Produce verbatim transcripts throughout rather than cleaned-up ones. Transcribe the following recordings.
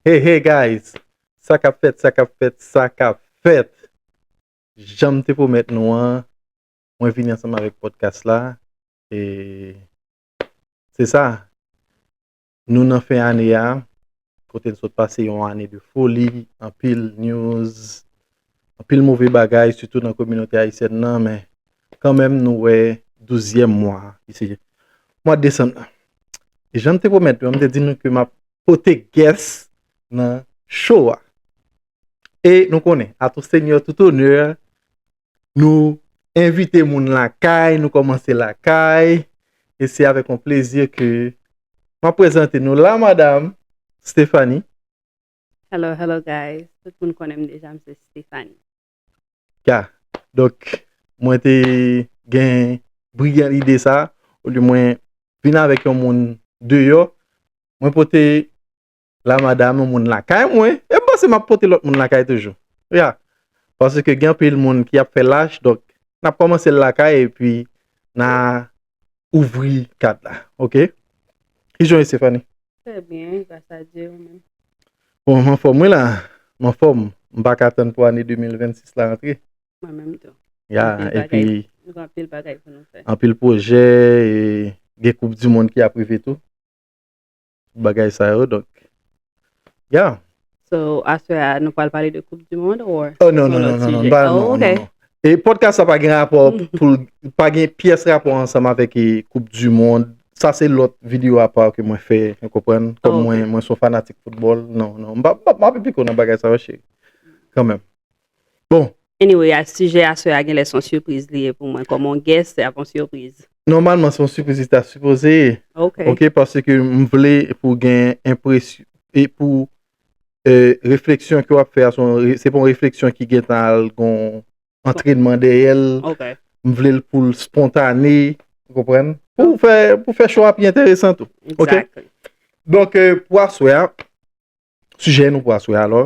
Hey, hey, guys! Sa k ap fèt, sa k ap fèt, sa k ap fèt! Jan m te pwomèt nou an, mwen vini ansanm avèk podcast la. E se sa, nou nan fen ane a, kote n sot pase yon ane de foli, anpil news, anpil move bagay, sitou nan kominote ayisyèn nan, men kanmenm nou wè douzyèm mwa, ki se mwa desanm nan. E jan m te pwomèt nou, m te di nou ke m ap pote guest nan show a. E nou konnen, à tout seigneur, tout honneur, nou envite moun lakay, nou kòmanse lakay, e se avèk yon plezi ke m ap prezante nou la madam Stephanie. Hello, hello guys. Tout moun konnen m deja, m se Stephanie. Ya. Donk, mwen te gen briyan ide sa, olye mwen vin avèk yon moun deyò, mwen pote la madam, yon moun lakay mwen, e m panse m ap pote lòt moun lakay toujou. Ya. Paske gen anpil moun ki ap fè lach, donk, n ap kòmanse l lakay, epi n a ouvri kad la, oke? Kijan w ye, Stephanie? Très bien, grâce à Dieu, ou menm? Bon, m anfòm, wi la. M anfòm. M pa ka tann pou ane de mil vennsis la antre. Mwen menm tou. Ya, Anpil epi bagay, nou gen anpil bagay pou nou fè. Anpil pwojè, e gen koup di mond ki ap rive tou. Bagay sa yo, donk. Ya. So, aswè a, nou pral pale de Coupe du Monde, or? Oh, non, non, non, non, non, non, non, non. E podcast sa pa gen rapò pou l, pa gen pyès rapò ansanm avèk e, Coupe du Monde. Sa se lòt videyo apa ke mwen fè, ou konprann? Kòm mwen, mwen se yon fanatik foutbòl. Non, non. M pa, m pa, m pa enplike w nan bagay sa yo, cheri. Kanmenm. Bon. Anyway, a sijè aswè a genlè se yon sipriz li ye pou mwen. Kòm yon guest, se ap yon sipriz. Nòmalman, se yon sipriz li ta sipoze ye. Ok. Ok, paske m vle pou gen enpresyon, e pou e, refleksyon ke w ap fè a, se yon re- se pa yon refleksyon ki gentan al gon antrènman dèyè l. Ok. M vle l pou l spontane, ou konprann? Pou fè, pou fè show a pi enteresan tou. Ok? Exactly. Donk, e, pou aswè a, sijè nou pou aswè a, alò,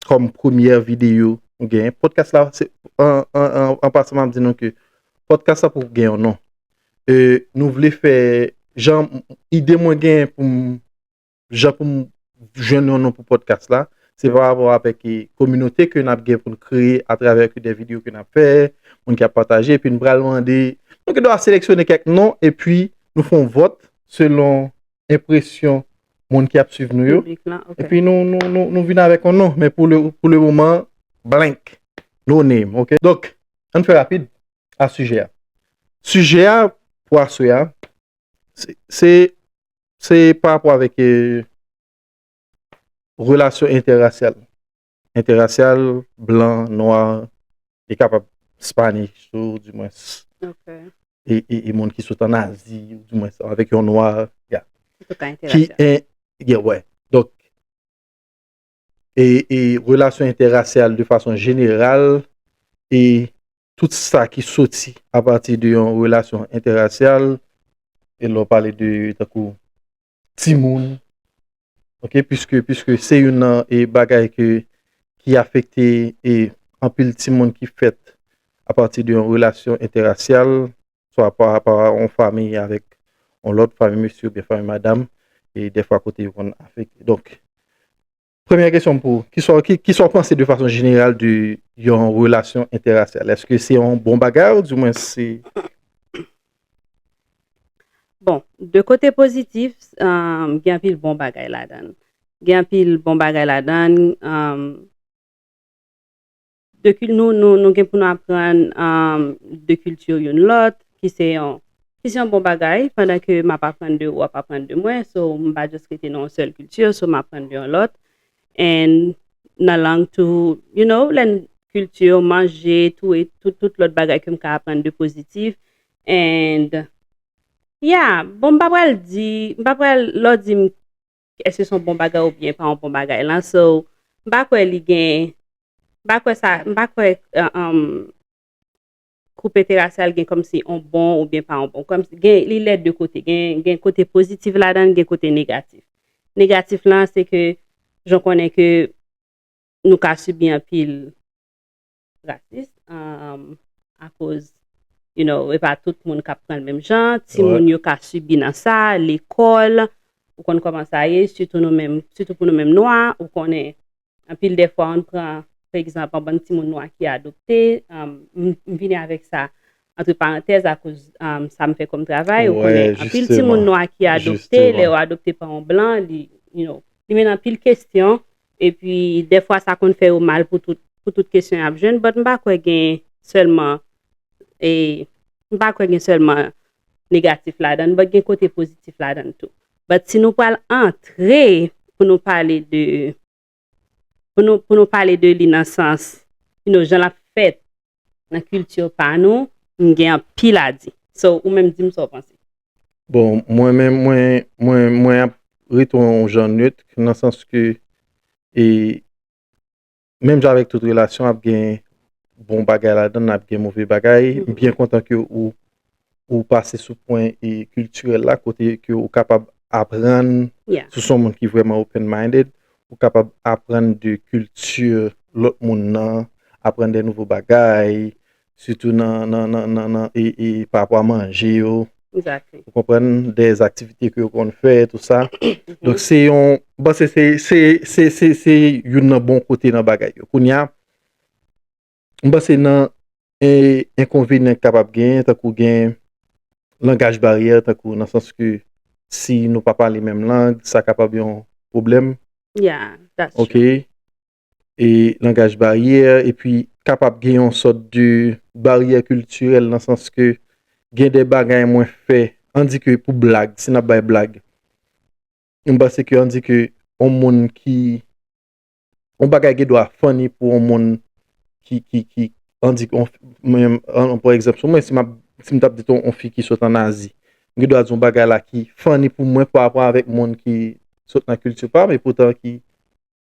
kòm premyè videyo nou genyen, podcast la, se, an, an, an, an pasan, m ap di nou ke podcast la pou gen yon non. E, nou vle fè, jan, ide mwen genyen pou m jan pou m jwenn yon non pou podcast la, se pa rapò avèk e, kominote ke n ap gen pou n kreye atravè ke de videyo ke n ap fè, moun ki ap pataje, epi n pral mande, nou gen dwa seleksyone kèk non, epi nou fè yon vòt selon enpresyon moun ki ap swiv nou yo. Piblik lan, ok. Epi nou, nou, nou, nou vin avèk yon non, men pou le, pou le moman, blank, no name, ok? Donk, ann fè rapid a sijè a. Sijè a, pou aswè a, se, se, se pa rapò avèk e, relasyon entèrasyal. Entèrasyal, blan, nwa, e kapab Spanish tou, dimwens. Ok. E, e, e moun ki sot an Azi, ou dimwens avèk yon nwa, ya. Antouka, Ki, entèrasyal. en, ya, wè. Donk, e, e relasyon entèrasyal de fason jeneral, e tout sa ki soti apati de yon relasyon entèrasyal, e lè w pale de, tankou, timoun, ok, piske, piske se youn nan e bagay ke, ki afekte e anpil timoun ki fèt apati de yon relasyon entèrasyal, swa pa, pa yon fanmi avèk yon lòt fanmi mesye oubyen fanmi madanm, e dèfwa kote yo konn afekte. Donk, premyè kesyon m pou ou, kisa, ki, kisa w panse de fason jeneral de yon relasyon entèrasyal? Èske se yon bon bagay ou dimwens se Bon, de kote pozitif, um, gen anpil bon bagay ladan l. Gen anpil bon bagay ladan l. Um, de kil-, nou, nou, nou gen pou nou aprann um, de kilti youn lòt, ki se yon, ki se yon bon bagay, pandan ke m ap aprann de ou, w ap aprann de mwen, so m pa just rete nan yon sèl kilti, so m aprann de yon lòt. And nan lang tou, you know, lè n kilti, manje, tou, e tout, tout lòt bagay ke m ka aprann de pozitif. And, yeah, bon, m pa pral di, m pa pral, lè w di m, èske se yon bon bagay oubyen pa yon bon bagay lan, so, m pa kwè li gen, m pa kwè sa, m pa kwè, uh, um, koup entèrasyal gen kòmsi yon bon oubyen pa yon bon. Kòmsi, gen, li lè de kote. Gen, gen kote pozitif ladan l, gen kote negatif. Negatif lan, se ke, jan w konnen ke nou ka sibi anpil rasis, um, akoz, you know, e pa tout moun k ap pran l menm jan, timoun yo ka sibi nan sa, lekòl, Ou konn kòman sa ye, sitou nou menm, sitou pou nou menm nwa, ou konnen anpil dè fwa, ann pran, pa egzanp, yon bann timoun nwa ki adopte, um, m, m vini avèk sa, antre parantèz, akoz, um, sa m fè kòm travay, ou konnen, anpil timoun nwa ki adopte, lè yo adopte pa yon blan, li, you know, li mennen anpil kesyon, epi dè fwa sa konn fè yo mal pou tout, pou tout kesyon y ap jwenn, but m pa kwè gen sèlman, e, m pa kwè gen sèlman negatif ladan, but gen kote pozitif ladan tou. But si nou pral antre pou nou pale de, pou nou, pou nou pale de li nan sans, you know, jan l ap fèt nan kilti pa nou, m gen anpil a di. So, ou menm di m sa w panse. Bon, mwen menm, mwen, mwen, mwen ap rete yon jan neutre, nan sans ke, e, menm jan avèk tout relasyon, ap gen bon bagay ladan, ap gen move bagay. M byen kontan ke ou, ou pase sou pwen e kiltirèl la, kote ke ou kapab aprann, si w se yon moun ki vrèman open-minded, ou kapab aprann de kilti lòt moun nan, aprann de nouvo bagay, sitou nan, nan, nan, nan, nan e, e pa rapò a manje yo. Ou konprann, de aktivite ke yo konn fè, tou sa. Donk, se yon, m panse se, se, se, se, se youn nan bon kote nan bagay yo. Kounye a, m panse nan e, enkonvenyan k kapab genyen, tankou gen langaj baryè, tankou nan sans ke si nou pa pale menm lang, sa kapab yon pwoblèm. Yeah, that's Ok. E langaj baryè, epi kapab gen yon sòt de baryè kiltirèl nan sans ke gen de bagay mwen fè, ann di ke pou blag, si n ap bay blag, m panse ke ann di ke yon moun ki, yon bagay gen dwa funny pou yon moun ki, ki, ki, ann di, yon, mwen, an, pa egzanp, sou mwen, si m ap, si m t ap di yon fi ki sot ann Azi, m gen dwa di yon bagay la ki funny pou mwen pa rapò avèk moun ki sot nan kilti pa m, epoutan ki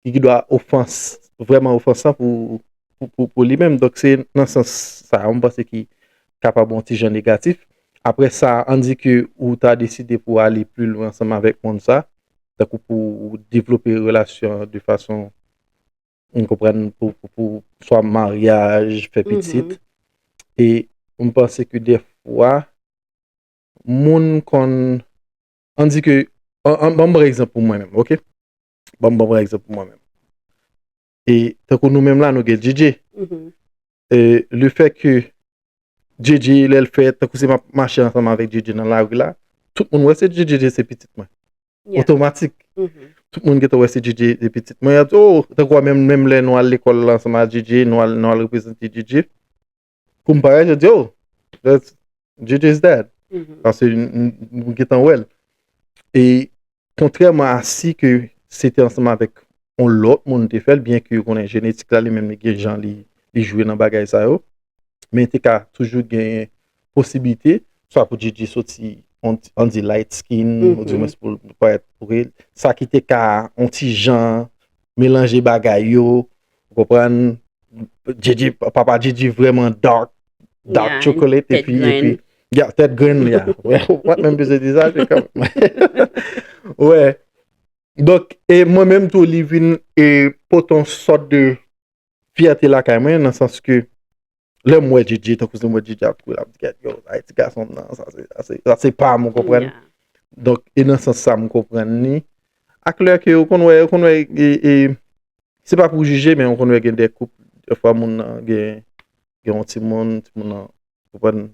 ki, ki dwa ofans, vrèman ofansan pou, pou, pou, pou li menm. Donk, se nan sans sa a, mwen panse ki kapab yon ti jan negatif. Apre sa, ann di ke ou ta deside pou ale pli lwen ansanm avèk moun sa, tankou pou devlope relasyon de fason, m konprann, pou, pou, pou swa maryaj, fè pitit. E mwen panse ke dèfwa, moun konn, ann di ke, an, an, ban m pran egzanp pou mwen menm, ok? Ban m, ban m pran egzanp pou mwen menm. E tankou nou menm la, nou gen Djedje. E le fè ke Djedje, lè l fè, tankou si m ap mache ansanm avèk Djedje nan lari la, tout moun wè se Djedje se pitit mwen. Otomatik. Tout moun gentan wè se Djedje se pitit mwen. Y ap di, oh, tankou menm, menm lè nou al lekòl ansanm ak Djedje, nou al, nou al reprezante Djedje. Pou m parèt, yo di, oh, that's J J's dad. Paske m, m, m gentan wè l. E kontrèman a si ke se te ansanm avèk yon lòt moun te fè l, byen ke yo konnen jenetik la, li menm li gen jan li, li jwe nan bagay sa yo. Men te ka toujou gen posiblite, swa pou J J soti on, on di light skin, ou di mwens pou l parèt pou rèl. Sa ki te ka on ti jan melanje bagay yo, ou konprann? J J, papa J J vrèman dark, dark chocolate, epi, epi, yeah, tèt grenn, yeah. Ou pa t menm bezwen di sa, se kanmenm. Wè. Donk, e mwen menm tou, li vin, e, pote yon sòt de fyète lakay mwen, nan sans ke, lè m wè J J, tankou si m wè J J ap kouri, l ap di, "Gad, yo, sa e ti gason m nan, sa se, sa se, sa se pa m," ou konprann? Donk, e nan sans sa, m konprann li. Ak lè ke ou konn wè, ou konn wè, e, e, se pa pou jije, men ou konn wè gen de koup, dèfwa moun nan gen, gen yon timoun, timoun nan, ou konprann,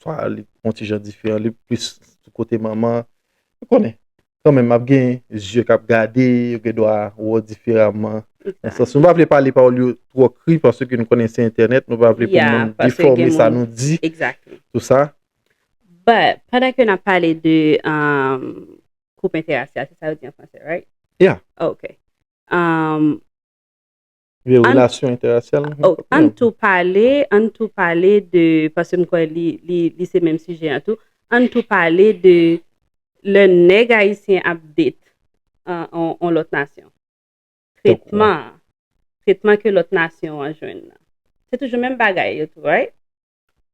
swa li yon ti jan diferan, li plis sou kote manman. Ou konnen, kanmenm, ap gen zye k ap gade, yo gen dwa wè w diferaman. Nan sans, nou pa vle pale pawòl yo twò kri, paske nou konnen se entènèt, nou pa vle pou moun defòme sa nou di. Tou sa. But, pandan ke n ap pale de, um, koup entèrasyal, se sa yo di an fransè, right? Yeah. Ok. Um, Vye relasyon entèrasyal. Oh, ann tou pale, ann tou pale de, paske m kwè li, li, li se menm sijè an tou. Ann tou pale de lè nèg ayisyen ap date an, an, an lòt nasyon. Tretman, tretman ke lòt nasyon an jwenn nan. Se toujou menm bagay yo tou, right?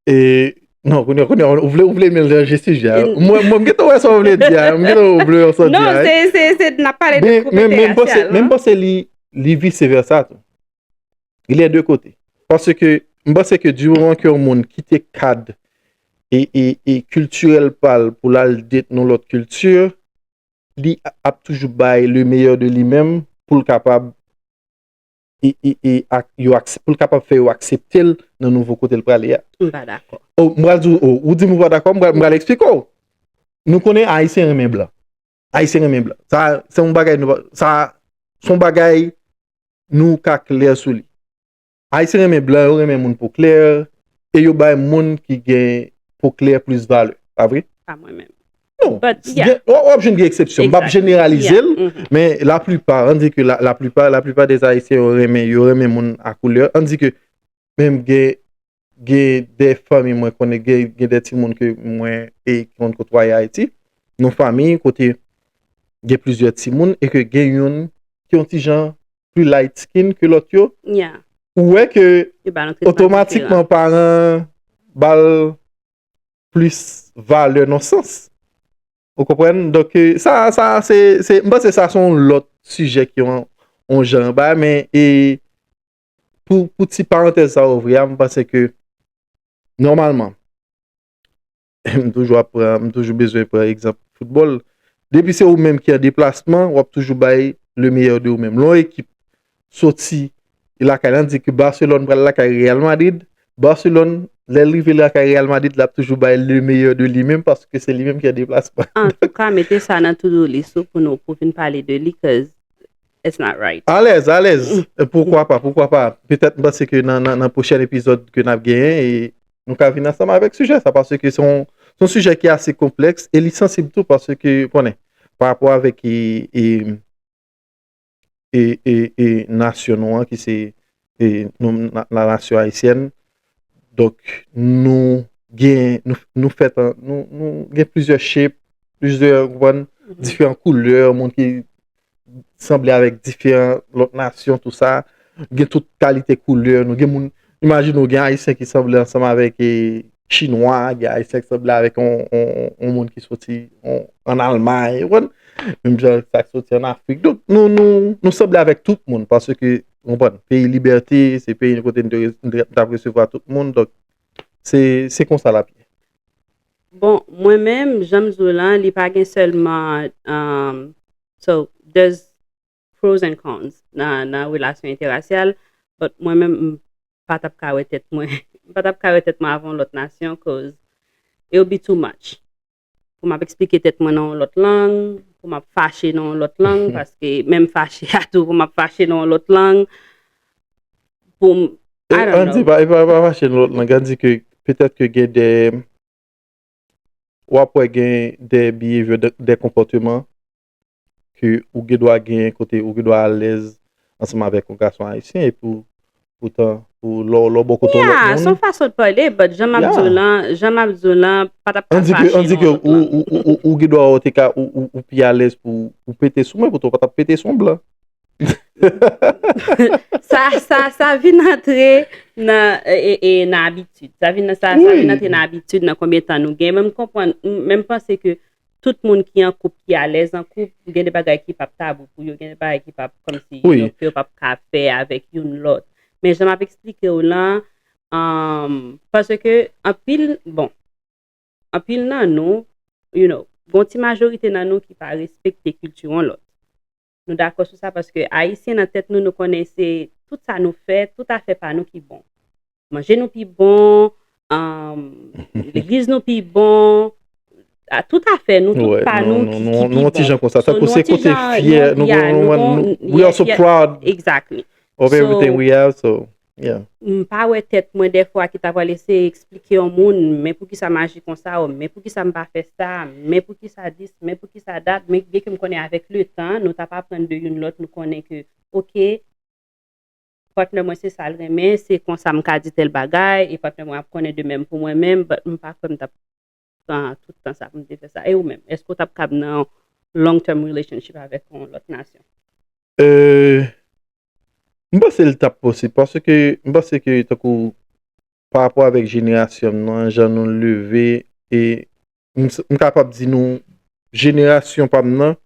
E, non, kounye, kounye, ou vle, ou vle melanje sijè a. Mwen, mwen, m gentan wè sa w vle di a. M gentan wè w vle yon sòt di a. Non, se, se, se, n ap pale de koup entèrasyal, non? Men, men, men m panse, men m panse li, li vice versa tou. Li lè de kote. Paske, m panse ke di moman ke yon moun kite kad e, e, e kiltirèl pa l pou l al date nan lòt kilti, li ap toujou bay le meilleur de li menm pou l kapab e, e, e, ak, yo akse- pou l kapab fè yo aksepte l nan nouvo kote l prale a. M pa dakò. Oh, m pral di w, oh, ou di m ou pa dakò, m pral, m pral eksplike w. Nou konnen Ayisyen renmen blan. Ayisyen renmen blan. Sa, se yon bagay, nou, sa, se yon bagay nou ka klè sou li. Ayisyen renmen blan, yo renmen moun po klè, e yo bay moun ki gen po klè plis valè. Pa vre? Pa mwen menm. Non. But, yeah. Gen- w w ap jwenn gen eksepsyon. M p ap Exactly. jeneralize l, Yeah. Mhm. men laplipa, ann di ke la, laplipa, laplipa de Ayisyen yo renmen, yo renmen moun a koulè. Ann di ke menm gen, gen de fanmi mwen konnen, gen, gen de timoun ke mwen e ki konn kotwaye Ayiti. Yon fanmi kote gen plizyè timoun e ke gen youn ki yon ti jan pli light skin ke lòt yo. Yeah. Ou wè ke Yo ba l yon tretman otomatikman paran ba l plis valè nan sans. Ou konprann? Donk, eh, sa, sa, se, se, m panse sa se yon lòt sijè ki yon, yon jan bagay, men e, pou, pou ti parantèz sa ouvri a, m panse ke nòmalman, m toujou ap pran, m toujou bezwen pran egzanp foutbòl. Depi se ou menm ki an deplasman, w ap toujou bay le meilleur de ou menm. Lè yon ekip soti lakay la, di ke Barcelone pral lakay Real Madrid, Barcelone, lè l rive lakay Real Madrid, l ap toujou bay le meilleur de li menm paske se li menm ki an deplasman. Antouka, mete sa nan to-do list ou pou nou, pou vin pale de li, cause it's not right. Alèz, alèz. Poukwa pa, poukwa pa. Petèt m panse ke nan, nan, nan pwochèn epizòd ke n ap genyen, e nou ka vin ansanm avèk sijè sa, paske se yon, se yon sijè ki ase konplèks e li sansib tou, paske, konnen, pa rapò avèk e, e, e, e, e nasyon nou an, ki se e, nou, la, la nasyon ayisyèn. Donk, nou gen, nou, nou fèt an, nou, nou gen plizyè shape, plizyè, ou konprann, diferan koulè, moun ki sanble avèk diferan lòt nasyon, tou sa. Gen tout kalite koulè, nou gen moun, imajine w gen Ayisyen ki sanble ansanm avèk e, Chinwa, gen Ayisyen ki sanble avèk yon, yon, yon moun ki soti yon, ann Almay, ou konprann? Menm jan sa k soti ann Afrik. Donk, nou, nou, nou sanble avèk tout moun, paske, ou konprann, peyi libète, se peyi kote nou te re- nou te ap resevwa tout moun, donk, se, se konsa l ap ye. Bon, mwen menm, jan m di w lan, li pa gen sèlman, um, so, there's pros and cons nan, nan relasyon entèrasyal, but mwen menm, m pa t ap ka wè tèt mwen, m pa t ap ka wè tèt mwen avè yon lòt nasyon, cause it'll be too much. Pou m ap eksplike tèt mwen nan yon lòt lang, pou m ap fache nan yon lòt lang, paske menm fache a tou, pou m ap fache nan yon lòt lang, pou m, I E, don't ann di, know. pa, e pa, pa fache nan lòt lang, ann di ke petèt ke gen de, w ap wè gen de behavior, de, de konpòteman ke ou gen dwa gen kote ou gen dwa alèz ansanm avèk yon gason ayisyen, epi poutan, pou lè w, lè w bò kote yon lòt Yeah, moun. se yon fason de pale, but jan m ap di w Yeah. lan, jan m ap di w lan, pa t ap ka Ann di ke, fache ann di nan ke yon lòt ou, lang. ou, ou, ou, ou gen dwa wè w te ka, ou, ou, ou pi alèz pou ou pete sou mwen, poutan w pa t ap pete sou yon blan. Sa, sa, sa vin antre nan, e, e, e, nan abitid. Sa vin, sa, sa Wi. Vin antre nan abitid, nan konbyen tan nou gen. Men m konprann, m, men m panse ke tout moun ki an koup, ki alèz an koup, gen de bagay ki p ap tabou pou yo, gen de bagay ki p ap, kòmsi, Wi. yo, yo p ap ka fè avèk youn lòt. Men jan m ap eksplike w lan, um, paske anpil, bon, anpil nan nou, you know, gon ti majorite nan nou ki pa respekte kilti yon lòt. Nou dakò sou sa paske Ayisyen nan tèt nou, nou konnen se tout sa nou fè, tout afè pa nou ki bon. Manje nou pi bon, um, legliz nou pi bon, a, tout afè nou, tout Wè, pa nou, nou nou, ki, nou, ki nou pi yon ti bon. jan konsa, So, tankou nou se yon ti kote jan, fyè, nou, nou, yeah, nou, nou nou, gon, nou, we are so yeah, proud Exactly. of So, everything we have, so, yeah. M pa wè tèt mwen dèfwa ki ta pral eseye eksplike yon moun, men poukisa m aji konsa, o, men poukisa m pa fè sa, men poukisa this, men poukisa that, men byen ke m konnen avèk letan, nou t ap aprann de youn lòt, nou konnen ke, oke, patnè mwen se sa l renmen, se konsa m ka di tèl bagay, e patnè mwen ap konnen de menm pou mwen menm, but m pa kwè m t ap pran tout tan sa pou m te fè sa. E ou menm, èske w t ap kab nan yon long term relationship avèk yon lòt nasyon? Euh, m panse l t ap posib, paske m panse ke tankou pa rapò avèk jenerasyon m nan, jan nou leve, e m, s- m kapab di nou, jenerasyon pa m nan,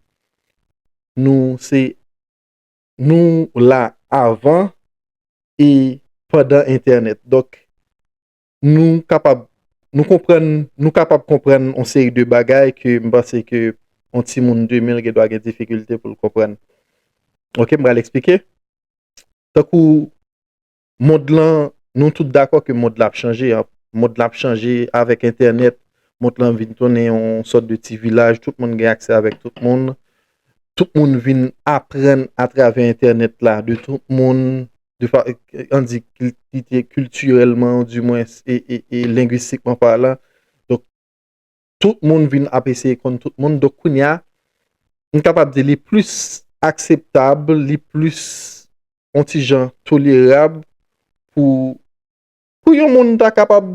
nou se, nou la avan e pandan entènèt. Donk, nou kapab, nou konprann, nou kapab konprann yon seri de bagay ke m panse ke yon timoun demen, l gen dwa gen difikilte pou l konprann. Ok, m pral eksplike. Tankou mond lan, nou tout dakò ke mond la ap chanje, an. Mond la ap chanje avèk entènèt, mond lan vin tounen yon sòt de ti vilaj, tout moun gen aksè avèk tout moun. Tout moun vin aprann atravè entènèt la de tout moun, de fa, an di kiltirèlman, di mwens, e, e, e lengwistikman palan. Donk, tout moun vin ap eseye konn tout moun. Donk, kounye a, m kapab di li plis akseptab, li plis yon ti jan tolerab pou, pou yon moun ta kapab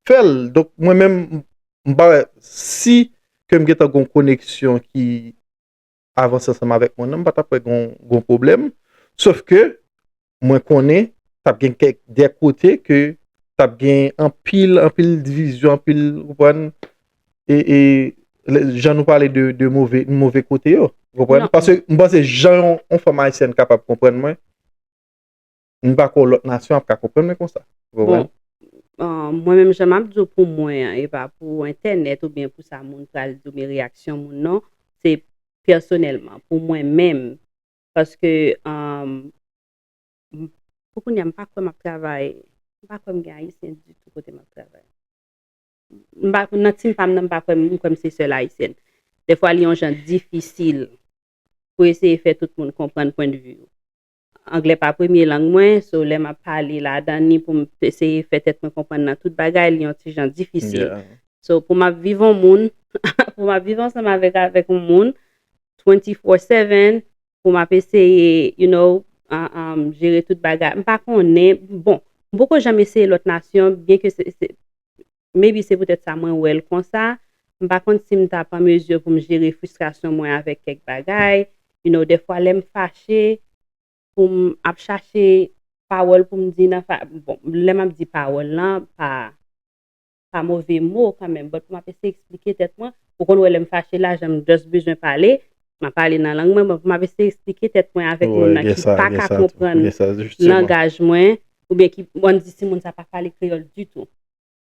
fè l. Donk, mwen menm, m pa wè si ke m gentan gon koneksyon ki avanse ansanm avèk moun nan, m pa t ap wè gon, gon pwoblèm. Sof ke, mwen konnen, t ap gen kèk, de kote ke t ap gen anpil, anpil divizyon, anpil, ou konprann, e, e, lè, jan nou pale de, de move, move kote yo, ou konprann? Non. Paske m panse jan yon, yon fanm ayisyèn kapab konprann mwen, m pa kwè lòt nasyon ap ka konprann mwen konsa, ou konprann? Bon, ah, mwen menm jan m ap di w pou mwen an, e pa pou entènèt oubyen pou sa moun pral di w, men reyaksyon moun nan, se pèsonèlman, pou mwen menm, paske, um, m- pou kounye a, m pa kwè m ap travay, m pa kwè m gen ayisyen ditou kote m ap travay. M pa, nan tim pa m nan, m pa kwè m, m kwè m se sèl ayisyèn. Dèfwa, li yon jan difisil pou eseye fè tout moun konprann pwennvi w. Anglè pa premye lang mwen, so lè m ap pale ladan ni pou m eseye fè tèt mwen konprann nan tout bagay, li yon ti jan difisil. So, pou m ap viv yon moun, pou m ap viv ansanm avèk, avèk yon moun, twenty-four seven, pou m ap eseye, you know, um, um, jere tout bagay. M pa konnen, bon, m poko janm eseye lòt nasyon, byen ke se, se, maybe se poutèt sa mwen wè l konsa. M pa konn si m t ap an mezi pou m jere fristrasyon mwen avèk kèk bagay. You know, dèfwa lè m fache, pou m ap chache pawòl pou m di nan fa, bon, lè m ap di pawòl lan, pa, pa move mo kanmenm, but pou m ap eseye eksplike tèt mwen, ou konn wè lè m fache la, jan m just bezwen pale, m ap pale nan lang mwen, but pou m ap eseye eksplike tèt mwen avèk moun nan ki pa ka konprann langaj mwen, oubyen ki, ann di si moun sa pa pale kreyòl ditou.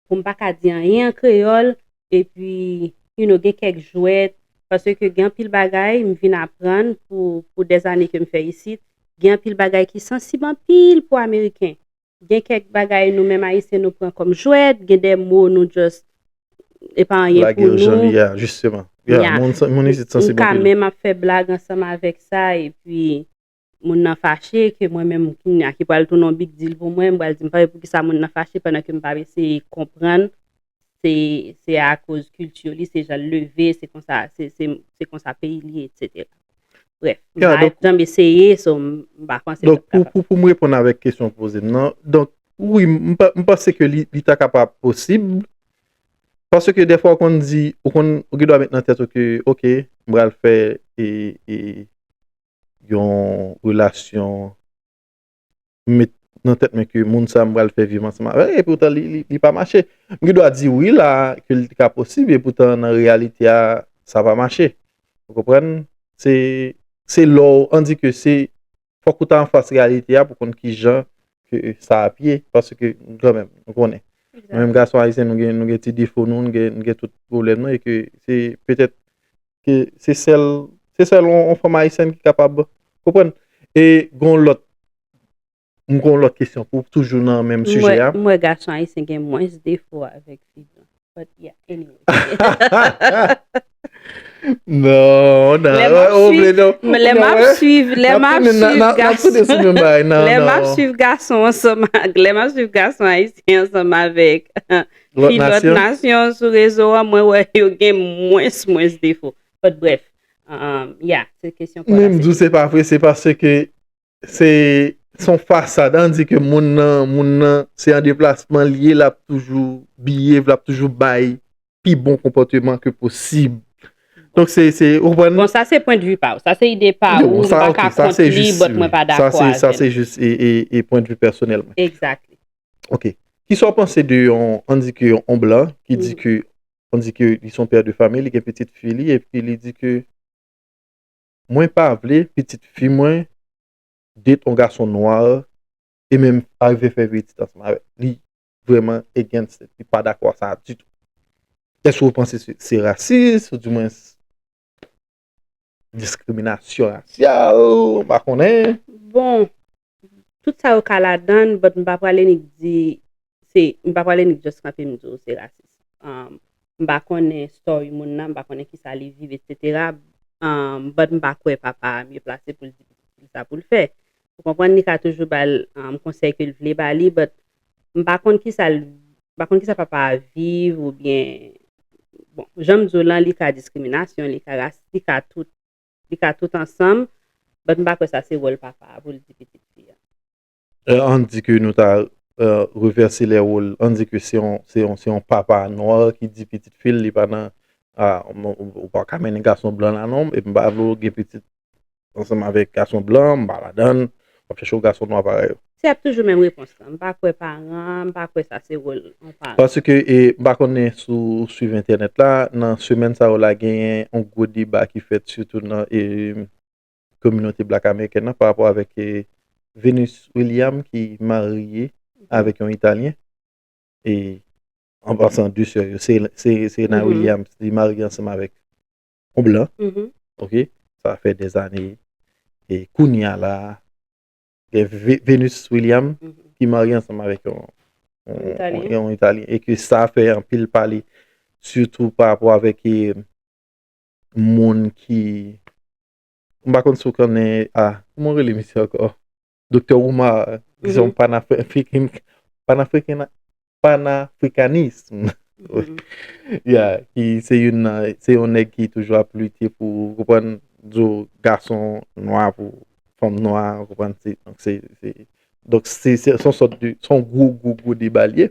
Pou m pa ka di anyen an kreyòl, epi, you know, gen kèk jwèt, paske gen anpil bagay m vin aprann pou, pou dèzane ke m fè isit, gen anpil bagay ki sansib anpil pou Ameriken. Gen kèk bagay nou menm Ayisyen nou pran kòm jwèt, gen de mo nou just, e pa anyen pou nou. Lage l jan li ye a, jisteman. Yeah, moun, moun isit sansib anpil. M ka menm ap fè blag ansanm avèk sa, epi moun nan fache, ke mwen menm kounye a ki pral tounen yon big deal pou mwen, m pral di m pa wè poukisa moun nan fache pandan ke m p ap eseye konprann se, se akoz kilti li, se jan l leve, se konsa, se, se, se konsa peyi li ye, etsetera. Brèf, m pa janm eseye, so m pa panse l ap kapab. Donk, pou, pou, pou m reponn avèk kesyon w poze m nan, donk, wi, m, m pa, m panse ke li, li ta kapab posib, paske dèfwa w konn di, ou konn, ou gen dwa met nan tèt ou ke, ok, m pral fè, e, e, yon relasyon, m met nan tèt mwen ke moun sa m pral fè viv ansanm avè l, epoutan li, li, li pa mache. M gen dwa di wi la, ke li ka posib, epoutan nan reyalite a, sa pa mache. Ou konprann? Se, se lè w, ann di ke se, fòk ou ta anfas reyalite a pou konn kijan ke sa ap ye, paske kanmenm, nou konnen. Nou menm gason ayisyen, nou gen, nou gen ti defo nou, nou gen, nou gen tout pwoblèm nou, e ke se petèt ke se sèl, se sèl yon, yon fanm ayisyèn ki kapab konprann. E gon lòt, m gon lòt kesyon pou toujou nan menm sijè a. M wè gason ayisyen gen mwens defo avèk fi blan. But yeah, anyway. Non, non, lè m ap swiv, lè m ap swiv, lè m ap swiv gason, lè m ap swiv gason ansanm ak, lè m ap swiv gason ayisyen ansanm avèk fi lòt nasyon sou rezo an, mwen wè yo gen mwens, mwens defo. But brèf, um, yeah, se kesyon pou. Men m di w se pa vre, se paske se, se yon fasad, ann di ke moun nan, moun nan, se an deplasman li ye, l ap toujou biyeve, l ap toujou bay pi bon konpòteman ke posib. Donk, se, se, ou konprann? Bon, sa se pwennvi pa w. Sa se ide pa ou, m pa ka kont li, but mwen pa dakò avè l. Sa se jis e, e, e pwennvi pèsonèl mwen. Exactly. Ok. Kisa w panse de yon, ann di ke yon blan ki di ke, ann di ke li se yon pè de fanmi, li gen pitit fi li, epi li di ke mwen pa vle pitit fi mwen date yon gason nwa e menm arive fè pitit ansanm avè l. Li vrèman against it, li pa dakò a sa ditou. Èske w panse se, se rasis, oudimwens diskriminasyon rasyal, m pa konnen. Bon, tout sa yo ka ladan, but m pa prale nik di, se, m pa prale nik just kanpe m di w se rasis. Um, m pa konnen story moun nan, m pa konnen kisa li viv, et cetera. Um, but m pa kwè papa a mye plase pou l di pitit fi l sa pou l fè. Ou konprann, li ka toujou ba l um, konsèy ke l vle ba li, but m pa konn kisa l, m pa konn kisa papa a viv oubyen, bon, jan m di w lan, li ka diskriminasyon, li ka ras, li ka tout, li ka tout ansanm, but m pa kwè sa se wòl papa a pou l di pitit fi a. Euh, ann di ke nou ta euh, revèse lè wòl, ann di ke se yon, se yon, se yon papa nwa ki di pitit fi l, li pa nan, ah, ou, ou pa ka mennen gason blan la non, epi m pa vle w gen pitit ansanm avèk gason blan, m pa ladan, w ap chèche yon gason nwa parèy ou. Se ap toujou menm repons lan, m pa kwè paran, m pa kwè sa se wòl yon paran. Paske, e, m pa konnen si w swiv entènèt la, nan semèn sa yo la, genyen yon gwo deba ki fèt sitou nan e, kominote blak amerikèn nan pa rapò avèk e, Venus William ki marye avèk yon Italyen. E an pasan de sè yo, Se- Se- Serena Williams, li marye ansanm avèk yon blan. Ok? Sa fè dèzane. E kounye a la, gen Ve- Venus William ki marye ansanm avèk yon, yon, yon Italyen. E ke sa fè anpil pale, sitou pa rapò avèk e, moun ki, m pa konn si w konnen, ah, kòman w rele misye ankò? Doktè Umar, ki se yon panafrikan, panafrikan, panafrikanis. Ya, ki se youn nan, se yon nèg ki toujou ap lite pou, ou konprann, di w gason nwa pou fanm nwa, ou konprann, se, donk se, se, donk se, se, se yon sòt de, se yon gwo, gwo, gwo deba l ye.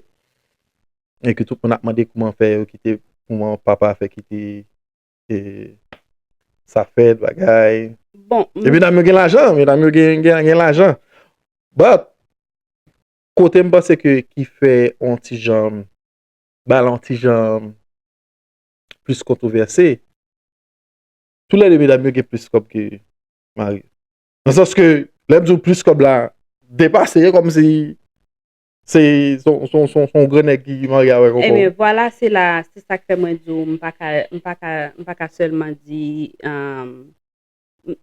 E ke tout moun ap mande kòman fè yo kite, kòman papa fè kite e, sa fèt, bagay. Bon, m- E medam yo gen lajan, medam yo gen, gen, gen lajan. But, kote m panse ke ki fè on ti jan, ba l on ti jan plis kontwovèse, toulède medam yo gen plis kòb ke mari yo. Nan sans ke, lè m di w plis kòb la, depase, kòmsi se son, son, son, son gran nèg ki marye avèk ankò. Ebyen, vwala, se la, se sa k fè mwen di w, m pa ka, m pa ka, m pa ka sèlman di, um, m,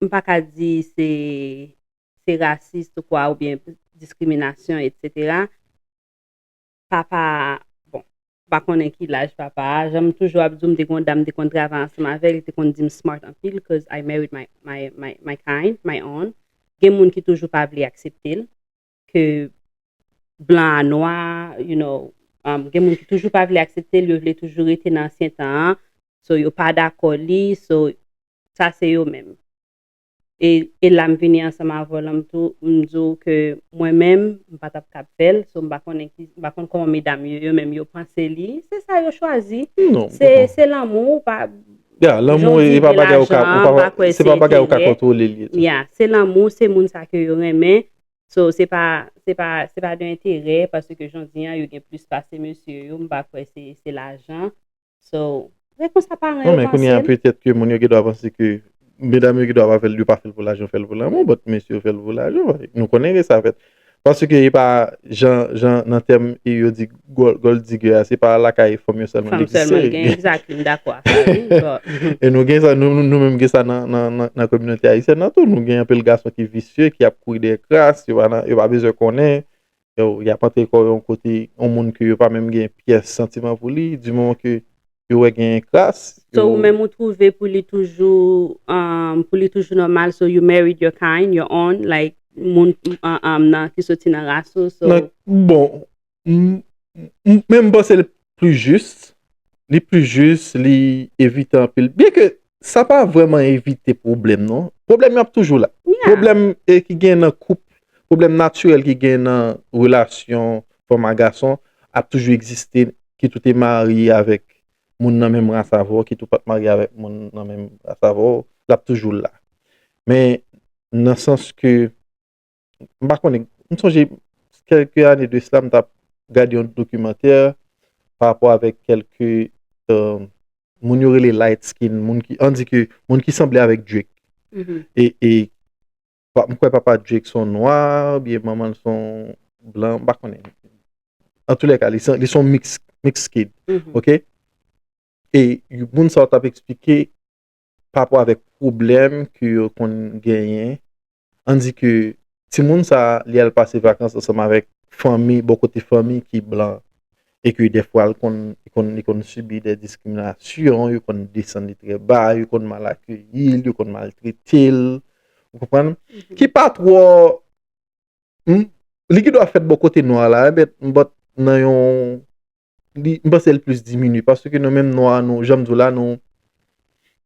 m pa ka di se, se rasis ou kwa, oubyen diskriminasyon, et cetera. Papa, bon, m pa konnen ki laj papa a, jan m toujou ap di w, m te gen yon dam m te konn travay ansanm avè l, li te konn di m smart anpil, cause I married my, my, my, my kind, my own. Gen moun ki toujou pa vle aksepte l, ke blan a nwa, you know, um, gen moun ki toujou pa vle aksepte l, yo vle toujou rete nan ansyen tan an, so yo pa dakò li, so sa se yo menm. E, e la m vini ansanm avè w lan m tou, m di w ke mwen menm, m pa t ap kab fè l, so m pa konnen ki, m pa konn kòman medam yo, yo menm yo panse li, se sa yo chwazi. Se, se lanmou, ou pa, Ya, lanmou e pa bagay ou ka, ou pa, se pa bagay ou ka kontwole li. Ya, se lanmou, se moun sa ke yo renmen. So, se pa, se pa, se pa de enterè, paske jan w di an, yo gen plis pase mesye yo, m pa kwè se, se lajan. So, se konsa paran yo panse l. Non, men kounye a, petèt ke moun yo gen dwa panse ke, medam yo gen dwa pa fè l, yo pa fè l pou lajan, yo fè l pou lanmou, but mesye yo fè l pou lajan. Nou konnen ke sa fèt. Paske e pa jan, jan nan tèm e yo di gold, gold digger a, se pa lakay fanm yo sèlman l egziste. Fanm sèlman l gen, exactly, m dakò ak sa, wi, but. E nou gen sa, nou, nou, nou menm gen sa nan, nan, nan, nan kominote ayisyèn nan tou. Nou gen anpil gason ki visye, ki ap kouri dèyè kras, yo pa nan, yo pa bezwen konnen. Yo, y ap antre kò yo yon kote, yon moun ke yo pa menm gen pyès santiman pou li, di moman ke yo wè gen kras. So, ou menm ou twouve pou li toujou, um, pou li toujou nòmal, so you married your kind, your own, like, moun um, um, nan, ki soti nan ras ou, so. Nan, bon, m, m, men m panse l pli jis, li pli jis, li evite anpil. Byen ke sa pa vrèman evite pwoblèm, non. Pwoblèm yo ap toujou la. Pwoblèm e, ki gen nan koup, pwoblèm natirèl ki gen nan relasyon fanm a gason ap toujou egziste, kit ou te marye avèk moun nan menm ras avè w, kit ou pa t marye avèk moun nan menm ras avè w, l ap toujou la. Men, nan sans ke, m pa konnen, m sonje kèlke ane de sila, m t ap gade yon dokimantè pa rapò avèk kèlke, euh, moun yo rele light skin, moun ki, ann di ke, moun ki sanble avèk Drake. E, e, pa, m kwè papa Drake se yon nwa, oubyen manman l se yon blan, m pa konnen. Antoulèka, li se, li se yon mix, mix kid, ok? E moun sa yo t ap eksplike pa rapò avèk pwoblèm ke yo konn genyen. Ann di ke timoun sa a, li al pase vakans ansanm avèk fanmi, bò kote fanmi ki blan. E ke dèfwa, li konn, li konn, li konn sibi de diskriminasyon, yo konn desann li trè ba, yo konn mal akeyi l, yo konn maltrete l. Ou konprann? Ki pa twò, m, li gen dwa fèt bò kote nwa la, but, but nan yon, li, m panse l plis diminye, paske nou menm nwa, nou, jan m di w la, nou,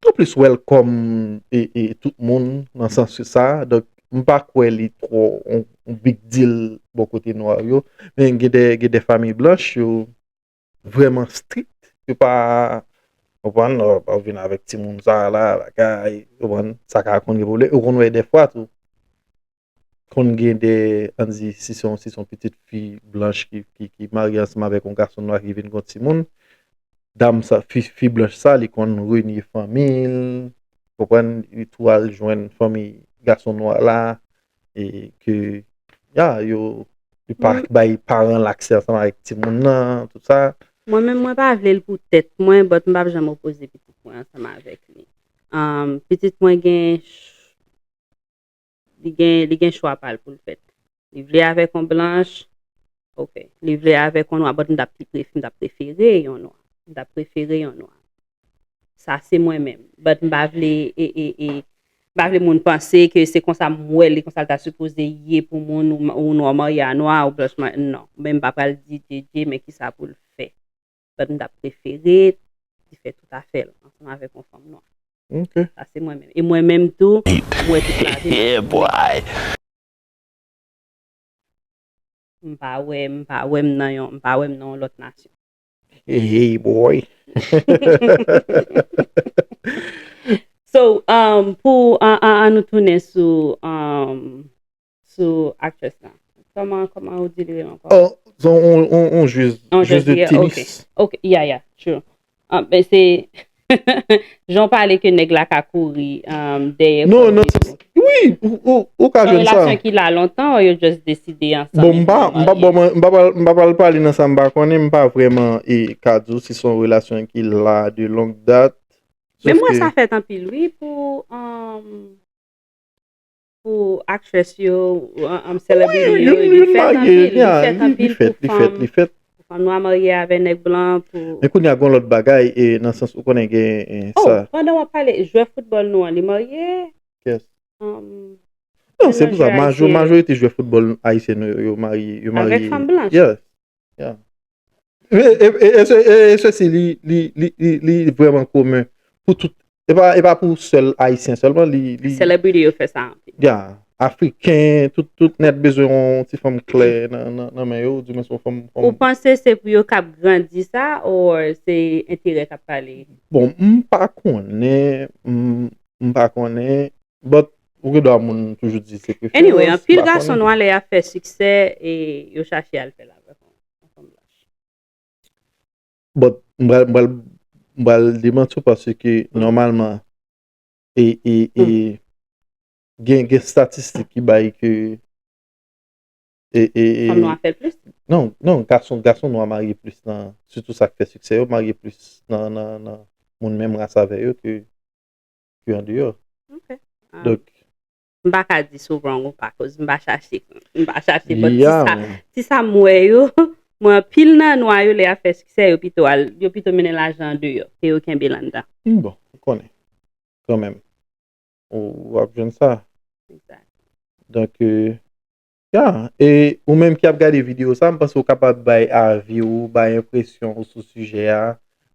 nou plis welcome e, e tout moun nan sans sa. Donk, m pa kwè li twò on, on big deal bò kote nwa yo. Men gen de, gen de fanmi blanch, yo vrèman strict. Yo pa, konprann, ou pa vin avèk timoun sa la, bagay, konprann, sa ka konn gen pwoblèm. Ou konn wè dèfwa tou, konn gen de, ann di, si se yon, si se yon pitit fi blanch ki, ki, ki marye ansanm avèk yon gason nwa ki vin gen yon timoun, dam sa, fi, fi blanch sa, li konn renye fanmi l, konprann, li tou al jwenn fanmi gason nwa la, e ke, ya, yo, li pa bay paran l aksè ansanm avèk timoun nan, tout sa. Mwen menm, mwen pa vle l pou tèt mwen, but m p ap janm opoze pitit mwen ansanm avèk li. Um, pitit mwen gen, li gen, li gen chwa pa l pou l fèt. Li vle avèk yon blanch, ok. Li vle avèk yon nwa, but m t ap pi pref-, m t ap prefere yon nwa. M t ap prefere yon nwa. Sa se mwen menm. But m pa vle, e, e, e, m pa vle moun panse ke se konsa m wè l, e konsa l ta sipoze ye pou moun, ou, ou nwa marye a nwa, ou blanch marye, non. Men m pa pral di Djedje, men kisa pou l fè. But m t ap prefere li fè tout afè l ansanm avèk yon fanm nwa. Ok. Sa se mwen menm. E mwen menm tou, m wè tout lavi m. Yeah, boy. M pa wè, m pa wè m nan yon, m pa wè m nan yon lòt nasyon. Hey, hey, boy. So, um, pou, an, an, an nou tounen sou, um, sou actress lan. Kòman, kòman ou di li rele ankò? Oh, se yon, yon, yon jwez, Yon jwez de jwez, tenis. Ok, ok, yeah, yeah, true. Ah, ben se, jan w pale ke nèg la ka kouri, um, dèyè Non, kò non, li. se, wi, ou, ou, ou ka Yon jwenn sa. Relasyon ki la lontan, ou yo just deside ansanm. Bon, m pa, epi m pa, marye. Bon, mwen, m pa pral, m pa pral pale nan sa m pa konnen, m pa vrèman e ka di w si se yon relasyon ki la de longue date. Men Sof mwen ke sa fèt anpil, wi, pou, um, pou actress yo, um, celebrity Wi, yo, youn, li youn fèt marye, anpil, li ya, fèt li, li anpil fèt, pou li fèt, fanm, li fèt. pou fanm nwa marye avè nèg blan, pou Men kounye a gon lòt bagay, e nan sans ou konnen gen e, Oh, sa. Pandan w ap pale, jwè foutbòl nou an, li marye? Yes. Um, Non, se nan pou sa, jwè majò, ayisyen. Majorite jwè foutbòl ayisyen yo, yo marye, yo marye. Avèk fanm blanch. Yeah. Yeah. E, e, e, e, se- e, e sesi, li, li, li, li, li vrèman komen pou tout. E pa, e pa pou sèl ayisyen sèlman, li, li, Celebrity yo fè sa anpil. Yeah. Afriken, tout, tout nèt bezwen yon ti fanm klè nan, nan, nan men yo, di mwen se yon fanm, Ou fanm. Panse se pou yo k ap grandi sa, or se enterè k ap pale? Bon, m pa konnen, m, m pa konnen, but ou gen dwa moun toujou di se preferans. Anyway, anpil M pa gason konnen. Nwa lè y ap fè siksè, e yo chache al fè l avèk yon fanm blanch. But m pral, m pral, m pral demanti w paske nòmalman e, e, e, gen, gen statistik ki bay ke e, e, e, Fanm nwa fè l plis? Non, non, gason, gason nwa marye plis nan, sitou sa k fè siksè yo, marye plis nan, nan, nan moun menm ras avè yo ke, ke andeyò. Ok. Ah. Donk, M pa ka di si w wrong ou pa, koz m pa chache, m pa chache, but ti sa, Yeah. ti sa m wè yo, mwen anpil nan nwa yo lè y ap fè siksè, yo pito al, yo pito mennen lajan andeyò, ke yo kenbe l anndan. Bon, ou konnen, kanmenm, ou, w ap jwenn sa. Exact. Donk, e, ya, e ou menm ki ap gade videyo sa, m panse ou kapab bay avi ou, bay enpresyon ou sou sijè a.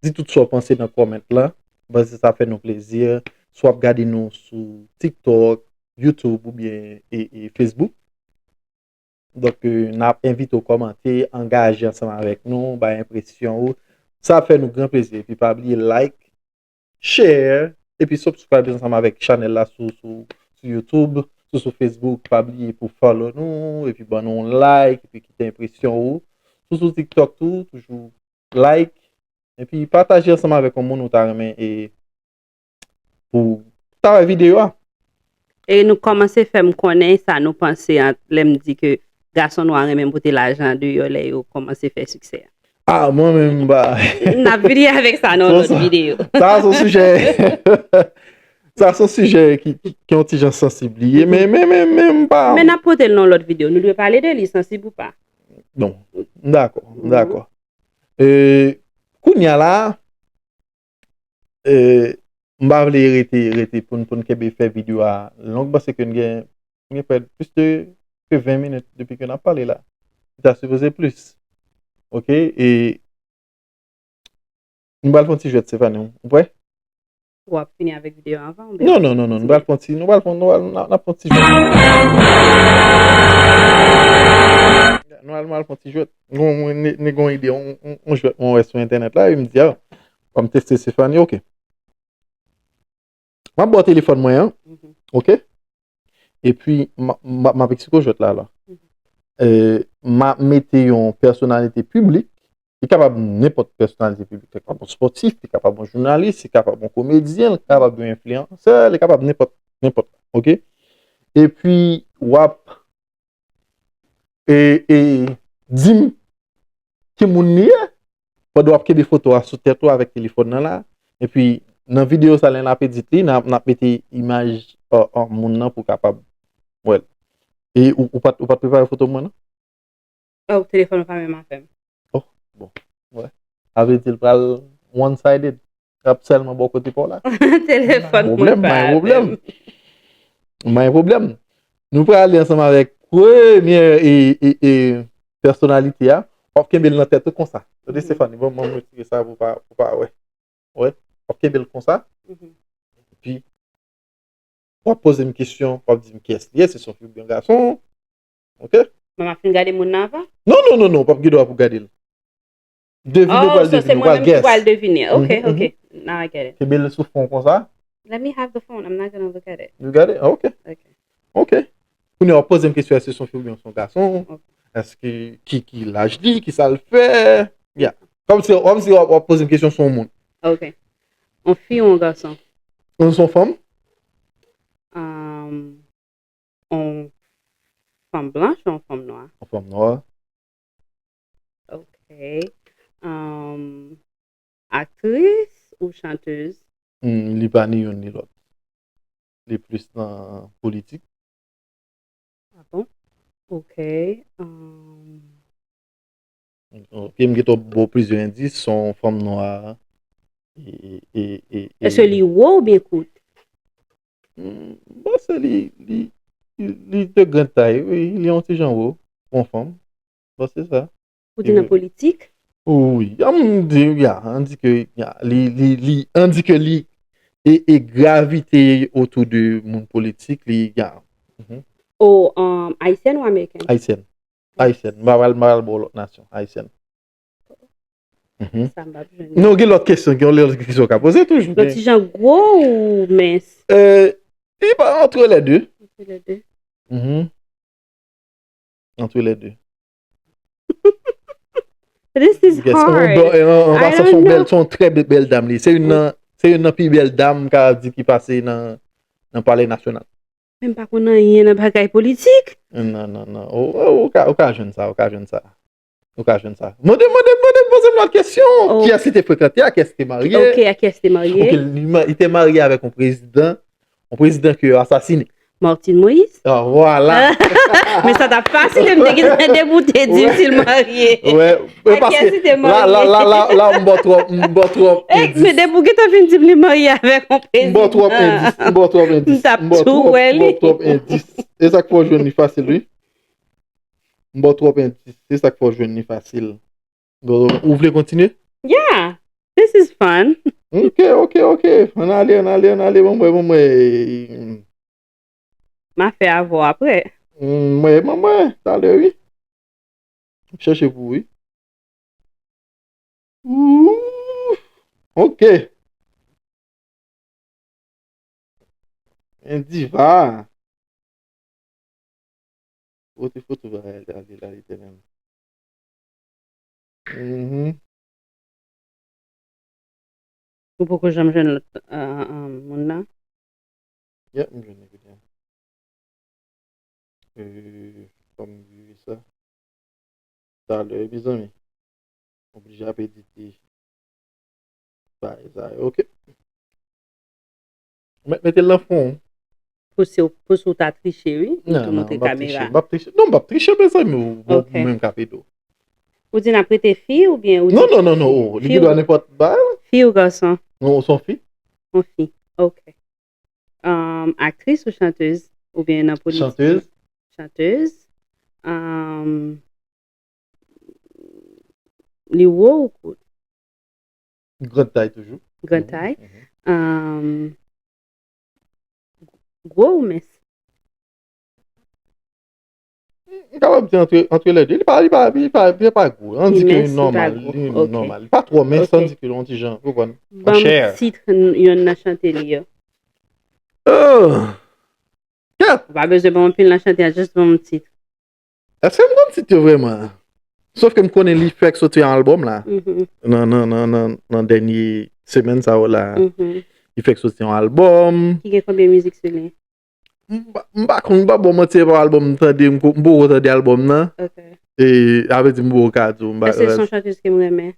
Di tout sa w panse nan comment lan. M panse sa fè nou plezi. Si w ap gade nou sou TikTok, YouTube oubyen e, e Facebook. Donk, e, n ap envite w kòmante, angaje ansanm avèk nou, bay enpresyon ou. Sa ap fè nou gran plezi. Epi pa bliye like, share, epi subscribe ansanm avèk chanèl la sou, sou, sou YouTube, sou, sou Facebook. Pa bliye pou follow nou, epi ban nou yon like, epi kite enpresyon ou. Sou, sou TikTok tou, toujou like, epi pataje ansanm avèk yon moun ou ta renmen e pou ta wè videyo a. E nou kòmanse fè m konnen sa nou panse ant lè m di ke gason nwa renmen pote lajan deyò lè yo kòmanse fè siksè a. Ah, mwen menm m pa. N ap vini avèk sa nan Bon, lòt sa- videyo. Sa se yon sijè. Sa se yon sijè ki, ki, ki yon ti jan sansib li ye, men, men, men, men, m pa. Men n ap pote l nan lòt videyo. Nou dwe pale de li, sansib ou pa. Bon, m dakò, m dakò. E, kounye a la, e, m pa vle rete, rete pou n, pou n kenbe fè videyo a long, paske n gen, n gen prè plis de ke ven minit depi ke n ap pale la. Li ta sipoze plis. Oke? E, nou pral fè yon ti jwèt, Stephanie. Ou prè? W ap fini avèk videyo an avan oubyen? Non, non, non, non. Nou pral fè yon ti, nou pral fè, nou pral, n ap, n ap fè yon ti jwèt. Nou pral, nou pral fè yon ti jwèt. Gon, mwen, ne, ne gon ide, yon, yon, yon jwèt mwen wè sou entènèt la, e m di, a, ban m teste Stephanie, oke. M ap ba w telefòn mwen an, oke? Epi, m, m, m ap eksplike w jwèt la, la. E, m ap mete yon pèsonalite piblik, li kapab nenpòt pèsonalite piblik, li kapab yon spòtif, li kapab yon jounalis, li kapab yon komedyen, li kapab yon enfliyansè, li kapab nenpòt, nenpòt, oke? Epi, w ap e, e di m ki moun li ye, pandan w ap kenbe foto a sou tèt ou avèk telefòn nan la. Epi, nan videyo sa, lè n ap edit li, n ap, n ap mete imaj, a, a, moun nan pou w kapab wè l. E ou, ou pa t, ou pa t prepare foto mwen, non? Oh, telefòn ou pa menm avè m. Oh, bon. Wè. Sa vle di l pral one-sided. L ap sèlman bò kote pa w la. Telefòn mwen pa avè m. M pa gen pwoblèm. M pa gen pwoblèm. Nou prale ansanm avèk premye e, e, e, pèsonalite a. W ap kenbe l nan tèt ou konsa. Tande, Stephanie, bon, mwen retire sa pou pa, pou pa wè. Wè. W ap kenbe l konsa. Epi, w ap poze m kesyon, w ap di m kiyès li ye, si se yon fi oubyen yon gason. Oke? Mwen, m ap fin gade moun nan avan? Non, non, non, non, w p ap gen dwa pou gade l. Devine, w pral devine, w pral guess. Oh, so se mwen menm ki pral devine. Ok, ok. Now I get it. Kenbe l sou fon konsa. Let me have the phone. I'm not gonna look at it. You got it? Ok. Ok. Ok. Kounye a, w ap poze m kesyon, èske se yon fi oubyen se yon gason? Ok. Èske, ki, ki laj li, ki sa l fè? Yeah. Kòmsi, kòmsi w ap, w ap poze m kesyon sou yon moun. Ok. Yon fi ou yon gason? Yon, se yon fanm? Um, yon fanm blanch ou yon fanm nwa? Yon fanm nwa. Ok. Um, aktris ou chantèz? Hmm, li pa ni youn ni lòt. Li plis nan politik. Ah bon? Ok. Um, Ok, m gentan ba w plizyè endis, se yon fanm nwa. E, e, e, e, e. Èske li wo oubyen kout? Hmm, m panse li, li, li, li de gran tay, wi, li yon ti jan wo, pou yon fanm. M panse sa. Ou di nan politik? Wi, an m di, ya, an di ke, ya, li, li, li, an di ke li, e, e gravite otou de moun politik, li, ya. Mhm. O, um, ayisyèn ou amerikèn? Ayisyèn. Ayisyèn. M pa pral, m pa pral ba w lòt nasyon. Ayisyèn. Mhm. Sa m p ap jwenn. Non, gen lòt kesyon, gen lòt kesyon w ka poze toujou. Yon ti jan gwo ou mens? Euh, li pa, entre les deux. Entre les deux. Mhm. Entre les deux. This is hard. Yes, yon bon, yon, yon, I don't know. Se yon bèl, se yon trè bè-, bèl dam li. Se youn nan, se youn nan pi bèl dam m ka di ki pase nan, nan Palè Nasyonal. Men m pa konn anyen nan bagay politik. Non, non, non. Ou, ou, ou ka, ou ka jwenn sa, ou ka jwenn sa. Ou ka jwenn sa. Mande, mande, mande, poze m lòt kesyon. Oh. Kiyès li te frekante, a kiyès li te marye? Ok, a kiyès li te marye? Ok, li ma-, li te marye avèk yon prezidan, yon prezidan ke yo asasine. Martine Moïse? Ah, vwala. Men sa t ap fasil, m te gentan depi w te di m si l marye. Wè, wè, paske la, la, la, la, la, m ba w twòp, m ba w twòp endis. Men depi w gentan fin di m li marye avèk yon prezidan. M ba w twòp endis, m ba w twòp endis. M t ap tou wè li. M ba w twòp endis. E sa k fè w jwenn li fasil, wi. M ba w twòp endis. Se sa k fè w jwenn li fasil. Bon, ou vle kontinye? Yeah, this is fun. Ok, ok, ok. Ann ale, ann ale, ann ale. Bon, mwen, bon, mwen. M a fè avè w apre. Mm, mwen, mwen, mwen. Talè, wi. M chèche pou ou, wi. Ooh, ok. En diva. Pote foto bagay la, li la, li te menm. Mhm. Ou poko janm jwenn lòt, euh, euh, moun nan? Yeah, m jwenn li kounye a. Euh, fò m viv sa. Talè, wi, mezanmi. Oblije ap edite bagay sa yo, ok. Ou mèt mete l nan fwon. Pou si w pou si w ta triche, wi. Ou te montre kamera. M p ap triche. Non, m p ap triche, mezanmi. Ou menm k ap ede w. Ou di n ap rete fi oubyen ou di... Non, non, non, non. Ou li gen dwa nenpòt bagay. Fi ou gason? Non, ou se yon fi. Yon fi. Ok. Um, aktris ou chantez? Oubyen nan politik? Chantez. Chantez. Um, li wo ou kout? Gran tay toujou. Gran tay. Um, gwo ou mens? M kapab di antre, antre lè de. Li pa, li pa, li pa, li pa gwo. An di ke li nòmal, li nòmal. Li pa twò mens, an di ke yon ti jan, ou konprann? Ban m tit yonn nan chante li yo. Oh! Ou pa bezwen ban m anpil nan chante a, just ban m tit. Èske m konn tit yo vrèman? Sof ke m konnen li fèk soti yon albòm la. Nan, nan, nan, nan, nan dènye semèn sa yo la. Li fèk soti yon albòm. Ki gen konbyen mizik sou li? M pa, m pa konn, m pa bon manti, e pa albòm m tande, m ko- m poko tande albòm nan. Ok. E, sa vle di m poko ka di w, m pa... Èske se yon chantez ke m renmen?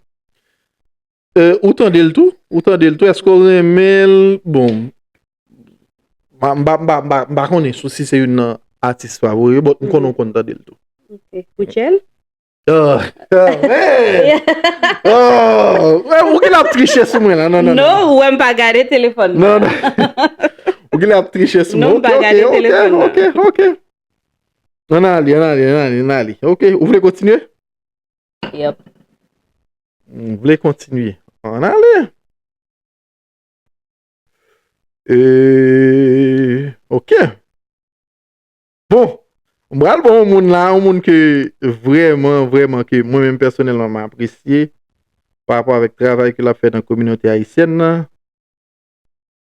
E, ou tande l tou? Ou tande l tou? Èske w renmen l? Bon, m pa, m pa, m pa, m pa, m pa konnen sou si se youn nan atis favori yo, but m konnen w konn tande l tou. Ok. Rutshelle? Oh, oh, man! Oh, ou genlè ap triche sou mwen la, non, non, non. Non, ou wè m pa gade telefòn nan. Non, non. Ou genlè ap triche sou mwen. Non, m pa gade telefòn nan. Ok, ok, ok. Ann ale, ann ale, ann ale, ann ale. Ok, ou vle kontinye? Yep. M vle kontinye. Ann ale. E, ok. Bon, m pral ba yon moun la, yon moun ke vrèman, vrèman ke mwen menm pèsonèlman m apresye pa rapò avèk travay ke l ap fè nan kominote ayisyèn nan.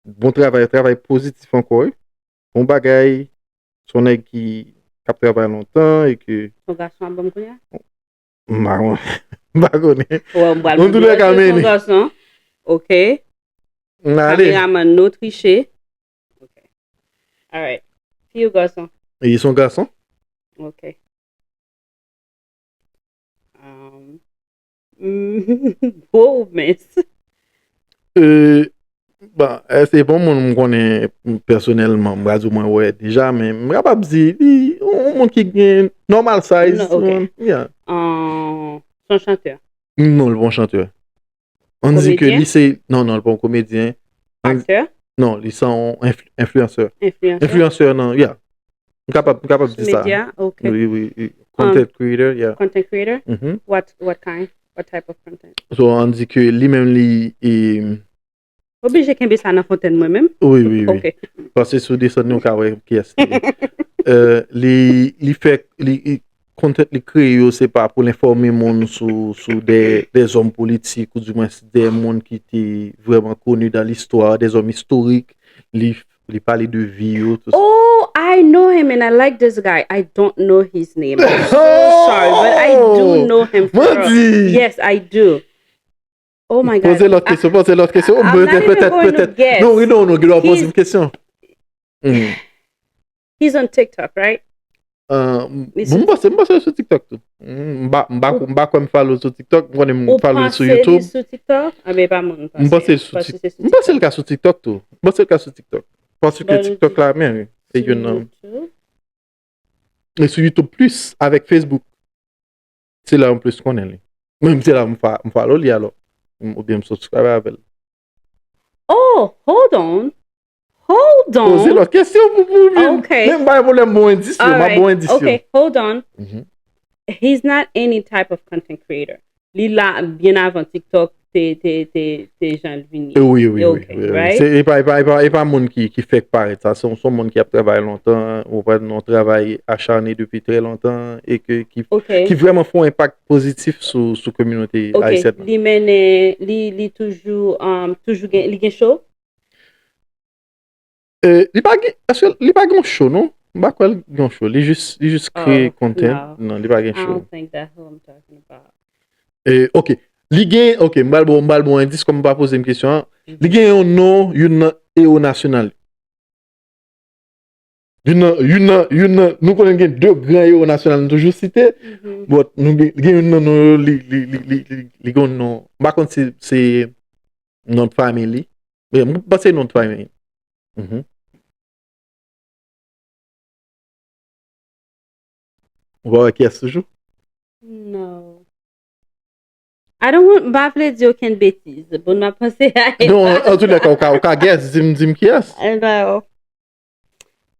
Bon travay, travay pozitif ankò, wi. Bon bagay, se yon nèg ki, k ap travay lontan e ke... Yon gason ap ban m kounye a? M pa konnen. M pa konnen. Bon, m pral mande. Èske se yon gason? Ok. N ale. Kameraman, no triche. Ok. Alright. Fi ou gason? E se yon gason? Ok. Um, gwo ou mens? E, bon, e, se pa yon moun m konnen pèsonèlman, m pa di w mwen wè deja, men m kapab di li yon moun ki gen normal size. Non, ok. Yeah. Um, se yon chantè? Non, li pa yon chantè. Ann di ke li se, non, non, li pa yon komedyen. Aktè? Non, li se yon enfli- enfliyansè. Enfliyansè? Enfliyansè, non, yeah. M kapab, m kapab di sa. Medya, ok. Wi, wi, wi. Content creator, yeah. Content creator? Mhm. What, what kind? What type of content? So, ann di ke li menm li, e, Oblije kenbe sa nan fontèn mwen menm? Wi, wi, wi. Ok. Paske si w desann yo, w ka wè kiyès li ye. Euh, li, li fè, li, li, content li kreye yo, se pa pou l enfòme moun sou, sou de, de zòm politik, ou di mwens de moun ki te vrèman koni dan listwa, de zòm istorik. Li, li pale de vi yo, tout sa. Oh, I know him and I like this guy. I don't know his name. I'm so sorry, but I do know him for real. Mandi! Yes, I do. Oh my God. Poze lòt kesyon, poze lòt kesyon. I'm not even going to guess. Non, wi, non, non, gen dwa poze m kesyon. Hmm. He's on TikTok, right? Euh, bon, m panse, m panse sou TikTok tou. Hmm, m pa, m pa, m pa kwè m follow sou TikTok, m konnen m follow sou YouTube. Ou panse li sou TikTok? Ah, ben, pa moun, m panse sou TikTok. M panse l ka sou TikTok tou. M panse l ka sou TikTok. Paske TikTok la, men, wi. Se youn nan. E sou YouTube plis avèk Facebook. Se la m plis konnen li. Menm se la m fa, m follow li alò. M, oubyen m subscribe avè l. Oh, hold on. Hold on. Poze lòt kesyon pou, pou, pou. Ok. Men m bay pwoblèm bon endis yo, m ap bon endis yo. Ok, hold on. He's not any type of content creator. Li la byen avan TikTok te, te, te, te jan l vini. Wi, wi, wi. Se, e pa, e pa, e pa, e pa moun ki, ki fèk parèt sa. Se yon, se yon moun ki ap travay lontan, ou pa nan travay acharne depi trè lontan, e ke, ki, ki vrèman fè yon enpak pozitif sou, sou kominote ayisyèn nan. Li mennen, li, li toujou, um, toujou gen, li gen show? Li pa gen, èske li pa gen yon show, non? M pa kwè l gen yon show. Li jis, li jis kreye content. Non, li pa gen show. Ok. Li gen, ok, m pral ba w, m pral ba w endis kòm m pa poze m kesyon an. Li gen yon non, youn nan ewo nasyonal. Youn nan, youn nan, youn nan, nou konnen gen de gran ewo nasyonal nou toujou site. But nou gen, gen youn nan non yo, li, li, li, li, li, li gen yon non. M pa konn si se non de fanmi li. Men m panse non de fanmi. Mhm. Ou pa wè kiyès toujou? No. I don't want, m pa vle di okenn betiz. Bon, m ap panse a. Non, an tou lè ka, ou ka, ou ka guess, di m, di m kiyès. I know.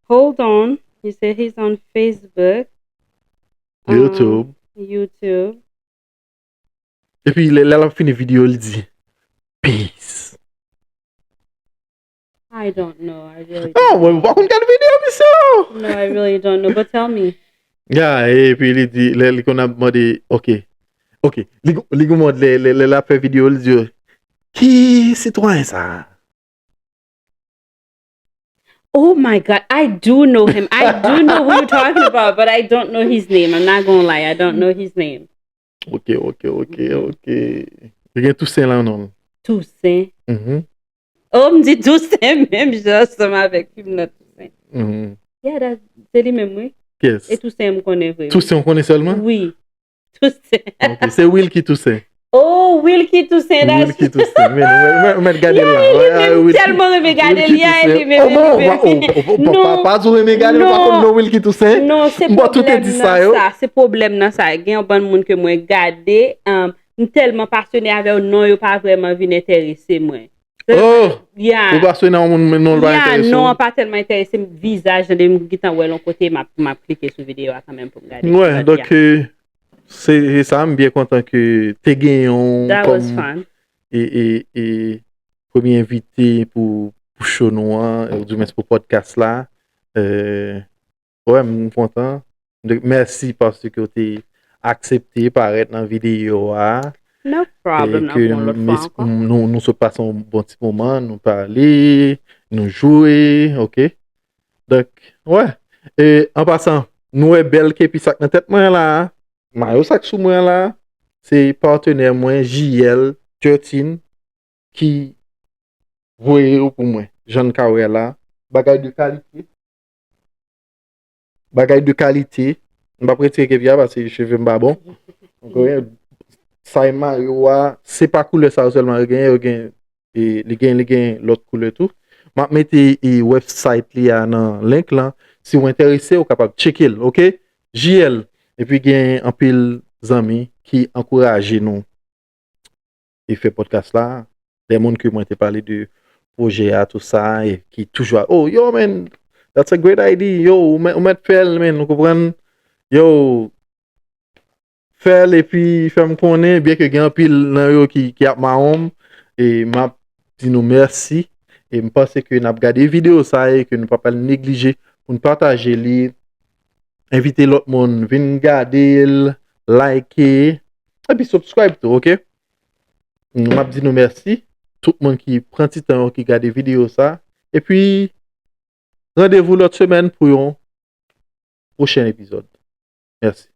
Hold on. You say he's on Facebook. Um, YouTube. YouTube. Epi lè, lè l ap fini videyo, li di, "Peace." I don't know. I really Oh, don't mwen know. Pa konn gade videyo misye. No, I really don't know. But tell me. Ya, epi li di, lè li konn ap mande, ok. Ok, li, li gon mòd lè, lè, lè l ap fè videyo, li di, "Ki sitwayen sa a?" Oh my God, I do know him. I do know who you're talking about, but I don't know his name. I'm not gonna lie, I don't know his name. Ok, ok, ok, ok. Li gen Toussaint la non. Toussaint. Mhm. Oh, m di Toussaint menm jan ansanm avèk film nan Toussaint. Mhm. Yeah, that, se li menm, wi. Yes. E Toussaint m konnen vre. Toussaint ou konnen sèlman? Wi. Toussaint. Ok, se Wilky Toussaint. Oh, Wilky Toussaint, that's Wilky Toussaint. Men, ou mèt gade l la. Yo, li menm tèlman renmen gade l, li a li menm. Oh, bon, pa di w renmen gade l, ou pa konn non Wilky Toussaint. Non, se pwoblèm nan sa, se pwoblèm nan sa. Gen yon bann moun ke mwen gade, um, m tèlman pasyone avè yo, non yo pa vrèman vin enterese mwen. Oh! Yeah. Ou pa swete nan yon moun, men non l pa enterese w? Non, pa tèlman enterese m, vizaj, tande m gentan wè l yon kote, m ap, m ap klike sou videyo a kanmenm pou m gade. Wè, donk, euh, se, se sa, m byen kontan ke te gen yon kòm, e, e, e, premye envite pou, pou show nou an, e, ou di mwens pou podcast la. Euh, Wè, m kontan. Donk, mèsi paske w te aksepte parèt nan videyo a. No problem, n ap wè yon lòt fwa ankò. Nou, nou sot pase yon bon ti moman, nou pale, nou jwe, ok? Donk, wè. E, an pasan, nou wè bèl kepi sa k nan tèt mwen la. Mayo sa k sou mwen la, se patnè mwen, J L treze, ki voye yo pou mwen. Jan n ka wè la, bagay de kalite. Bagay de kalite. M p ap retire kepi a paske cheve m pa bon. Donk, sa e mayo a, se pa koulè sa yo sèlman yo genyen, yo gen, e, li gen, li gen lòt koulè tou. M ap mete, e, website li a nan link lan. Si w enterese, ou kapab tcheke l, ok? J L. Epi gen anpil zanmi ki ankouraje nou e fè podcast la. De moun ke mwen te pale de pwojè a, tou sa, e ki toujou, "Oh, yo, man, that's a great idea. Yo, ou mèt, ou mèt fè l, man, ou konprann? Yo, fè l epi fè m konnen," byen ke gen anpil nan yo ki, ki ap mawon m, e m ap di nou mèsi. E m panse ke n ap gade videyo sa e ke nou pa pral neglije pou n pataje li, envite lòt moun vin gade l, like, epi subscribe tou, ok? M ap di nou mèsi, tout moun ki pran ti tan yo ki gade videyo sa. Epi, randevou lòt semèn pou yon pwochen epizòd. Mèsi.